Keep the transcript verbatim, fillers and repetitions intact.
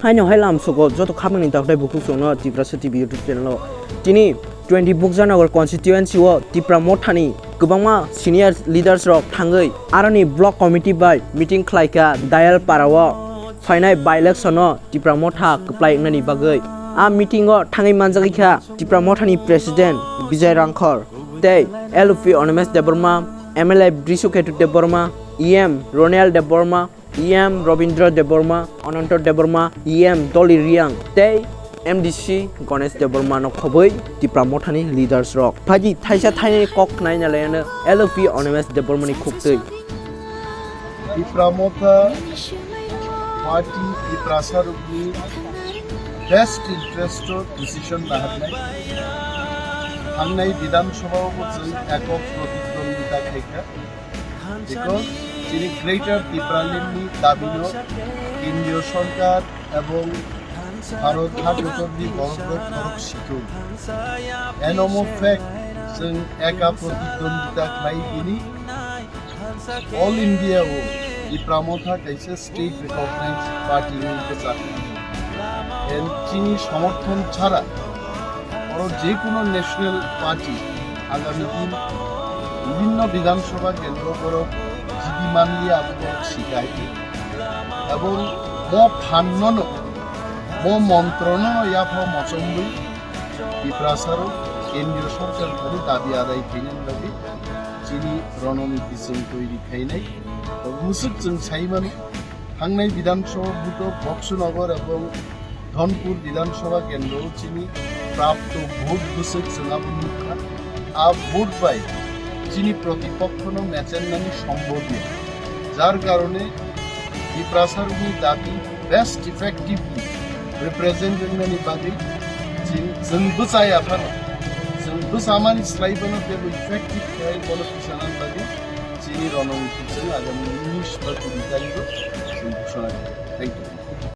Haino hai lamsogo joto khapangni dakdai bukhuk chwngno Tiprasa T V YouTube channel o. Tini twenty Bukjanagar constituency o Tipra Mothani kwbangma senior leaders rok thangwi aroni block committee bai meeting khlaikha Dayalpara o phainai by election o Tipra Motha kwplai wngnani bagwi. A meeting o thangwi manjagwi kha Tipra Mothani president Bijay Rangkhor tei L O P Animesh Debbarma, M L A Brishaketu Debbarma, E M Ronel Debbarma, E M Robindra Debbarma, Ananta Debbarma, E M Doli Riang tei M D C Ganesh Debbarma no khobwi Tipra Mothani leaders rok phaidi thaisa thainai kok khnai nalaiano L O P Animesh Debbarmani khuktwi. Tipra Motha party Tiprasa rokni best interest o decision naharnai. Thangnai Bidhan Sabha o bo chwng ekok protidwondita khaikha. Because chini Greater Tipraland ni dabi no Kendriya Sorkar ebong Bharat Hajotor ni borok rok khorok sikung. Eno mo fact, chwng eka protidwondita khlai bini All India o Tipra Motha kaisa state recognized party wngwi bwchak. And chini somorthon chara oro je kono national party agami din bibhinno Bidhan Sabha kendro borok jidi manliya abo borok sikai. Ebong mo phanno no, mo montro no yapha mochomwi Tiprasa rok Kendriya Sorkar thani dabi adai khainani bagwi chini rononiti chwng toiri khainai. Bwswk chwng sai mano, thangnai Bidhan Sabha bwto Boksunagar ebong Dhonpur Bidhan Sabha kendro chini prapto vote bwswk chwng abo nukha. A vote bai chini protipokhono mechennani sombhob ya. Jar karone Tiprasarokni dabi best effectively represent wngnani bagwi chwng, chwng bwchaya phano, chwng bwchamani slai phano teibo effective khlai bono tisanani bagwi chini rononiti chwng agami unis ba kuri tarigo chwng ghoshona khlai. Thank you.